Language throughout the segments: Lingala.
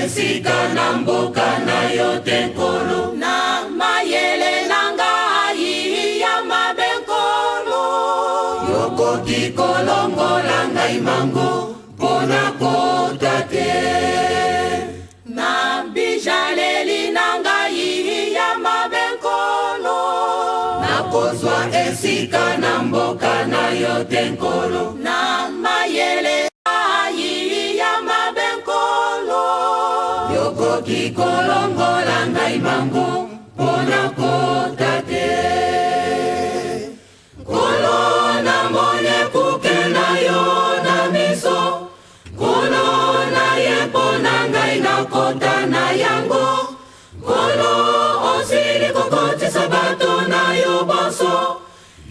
esika na mboka na yo te Nkolo. Na mayele na ngai ya mabe Nkolo. Yokoki kolongola ngai mango mpo na kota te. Na bijaleli na ngai ya mabe Nkolo. Nakozwa esika na mboka na yo te Nkolo. Na mayele ngai ya mabe Nkolo. Yokoki kolongola ngai mango mpo na kota te. Nkolo, namoni ekuke na yo na miso. Nkolo, naye mpo na ngai nakota na yango. Nkolo, osili kokotisa bato na yo bonso.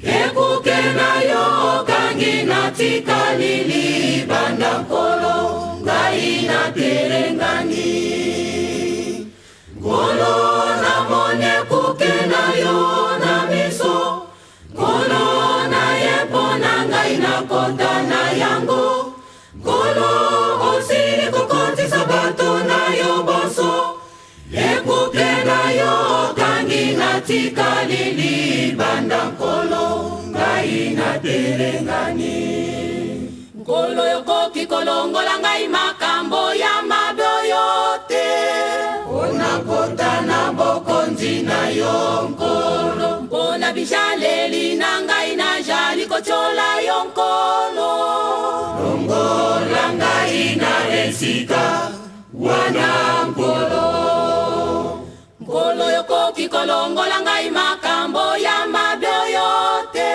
Ekuke na yo okangi natikali libanda Nkolo, ngai natelengani. Nkolo, namoni ekuke na yo na miso. Nkolo, naye mpo na ngai nakota na yango. Nkolo, osili kokotisa bato na yo bonso. Ekuke na yo okangi natikali libanda Nkolo, ngai natelengani. Nkolo, yokoki kolongola ngai makambo ya mabe oyo te. Mpona kota na bokonzi na yo Nkolo. Mpona bijaleli na ngai najali kotyola yo Nkolo. Longola ngai na esika wana Nkolo. Nkolo, yokoki kolongola ngai makambo ya mabe oyo te.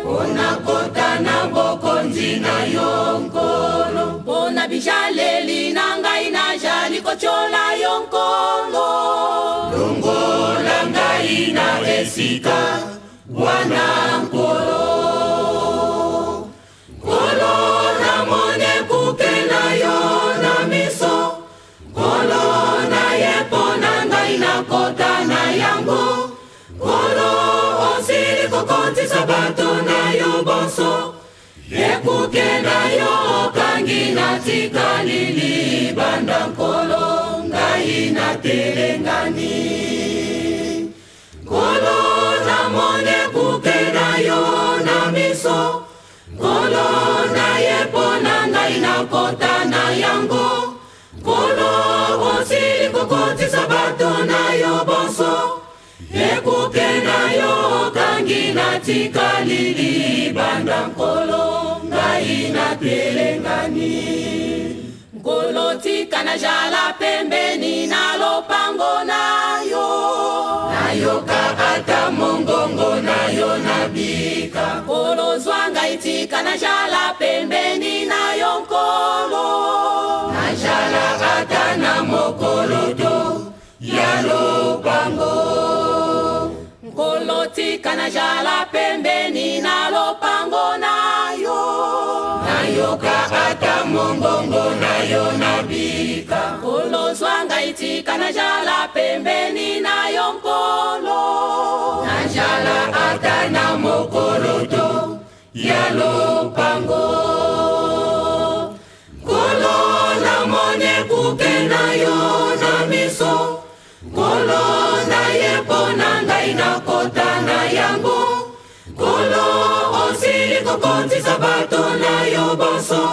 Mpona kota na bokonzi na yo Nkolo. Mpona bijaleli na ngai najali kotyola yo Nkolo. Longola ngai na esika wana Nkolo. Nkolo, namoni ekuke na yo na miso. Nkolo, naye mpo na ngai nakota na yango. Nkolo, osili kokotisa bato na yo bonso. Ekuke na yo okangi natikali libanda Nkolo, ngai natelengani. Nkolo, namoni ekuke na yo na miso. Nkolo, naye mpo na ngai nakota na yango. Nkolo, osili kokotisa bato na yo bonso. Ekuke na yo okangi natikali libanda Nkolo, ngai natelengani. Nkolo, tika najala pembeni na lopango na yo. Nayoka ata mongongo na yo nabika. Nkolo, zwa ngai tika najala pembeni na yo Nkolo. Najala ata na mokolo to ya lopango. Nkolo, tika najala pembeni na lopango na yo. Nayoka ata mongongo na yo nabika. Nkolo, zwa ngai tika najala pembeni na yo Nkolo. Najala ata na mokolo to ya lopango. Nkolo, namoni ekuke na yo na miso. Nkolo, naye mpo na ngai nakota na yango. Nkolo, osili kokotisa bato na yo bonso.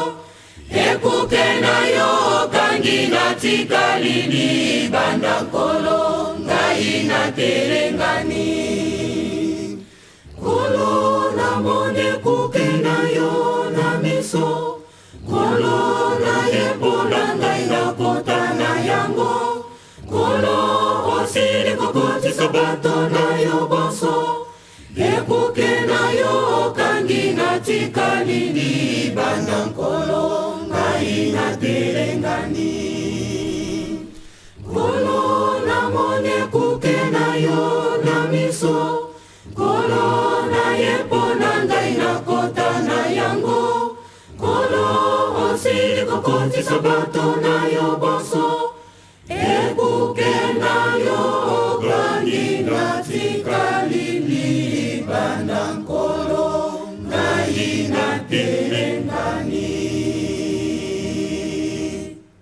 Ekuke na yo okangi natikali libanda Nkolo, ngai natelengani. Nkolo, namoni ekuke na yo na miso. Nkolo, naye mpo na ngai nakota na yango. Nkolo, osili kokotisa bato na yo bonso. Ekuke na yo okangi natikali libanda Nkolo, ngai natelengani. Nkolo, namoni ekuke na yo na miso. Nkolo, naye mpo na ngai nakota na yango. Nkolo, osili kokotisa bato